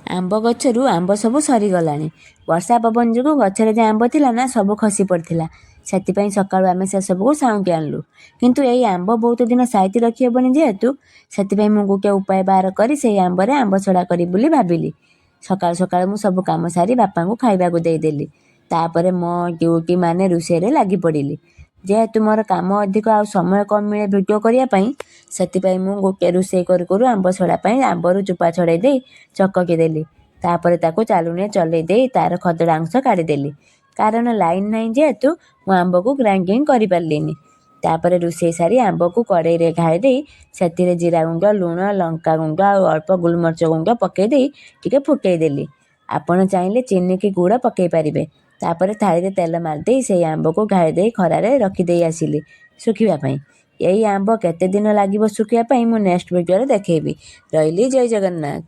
ଆମ୍ବ ଗଛରୁ ଆମ୍ବ ସବୁ ସରିଗଲାଣି। ବର୍ଷା ପବନ ଯୋଗୁଁ ଗଛରେ ଯେ ଆମ୍ବ ଥିଲା ନା, ସବୁ ଖସି ପଡ଼ିଥିଲା। ସେଥିପାଇଁ ସକାଳୁ ଆମେ ସେସବୁକୁ ସାଉଁଟି ଆଣିଲୁ। କିନ୍ତୁ ଏଇ ଆମ୍ବ ବହୁତ ଦିନ ସାଇତି ରଖିହେବନି ଯେହେତୁ, ସେଥିପାଇଁ ମୁଁ ଗୋଟିଏ ଉପାୟ ବାହାର କରି ସେଇ ଆମ୍ବରେ ଆମ୍ବ ସଢ଼ା କରିବି ବୋଲି ଭାବିଲି। ସକାଳୁ ସକାଳୁ ମୁଁ ସବୁ କାମ ସାରି ବାପାଙ୍କୁ ଖାଇବାକୁ ଦେଇଦେଲି। ତାପରେ ମୋ ଡ୍ୟୁଟି, ମାନେ ରୋଷେଇରେ ଲାଗି ପଡ଼ିଲି। ଯେହେତୁ ମୋର କାମ ଅଧିକ ଆଉ ସମୟ କମ୍ ମିଳେ ଭିଡ଼ିଓ କରିବା ପାଇଁ, ସେଥିପାଇଁ ମୁଁ ଗୋଟେ ରୋଷେଇ କରୁ କରୁ ଆମ୍ବ ସଢ଼ା ପାଇଁ ଆମ୍ବରୁ ଚୋପା ଛଡ଼େଇ ଦେଇ ଚକଟି ଦେଲି। ତାପରେ ତାକୁ ଚାଲୁଣିରେ ଚଲେଇ ଦେଇ ତାର ଖଦଡ଼ା ଅଂଶ କାଢ଼ିଦେଲି, କାରଣ ଲାଇନ୍ ନାହିଁ ଯେହେତୁ ମୁଁ ଆମ୍ବକୁ ଗ୍ରାଇଣ୍ଡିଙ୍ଗ କରିପାରିଲିନି। ତାପରେ ରୋଷେଇ ସାରି ଆମ୍ବକୁ କଡ଼େଇରେ ଢାଳି ଦେଇ ସେଥିରେ ଜିରା ଗୁଣ୍ଡ, ଲୁଣ, ଲଙ୍କା ଗୁଣ୍ଡ ଆଉ ଅଳ୍ପ ଗୋଲମରିଚ ଗୁଣ୍ଡ ପକାଇ ଦେଇ ଟିକେ ଫୁଟେଇ ଦେଲି। ଆପଣ ଚାହିଁଲେ ଚିନି କି ଗୁଡ଼ ପକାଇ ପାରିବେ। ତାପରେ ଥାଳିରେ ତେଲ ମାରିଦେଇ ସେଇ ଆମ୍ବକୁ ଢାଳି ଦେଇ ଖରାରେ ରଖିଦେଇ ଆସିଲି ଶୁଖିବା ପାଇଁ। ଏଇ ଆମ୍ବ କେତେ ଦିନ ଲାଗିବ ଶୁଖିବା ପାଇଁ, ମୁଁ ନେକ୍ସଟ ଭିଡ଼ିଓରେ ଦେଖେଇବି। ରହିଲି, ଜୟ ଜଗନ୍ନାଥ।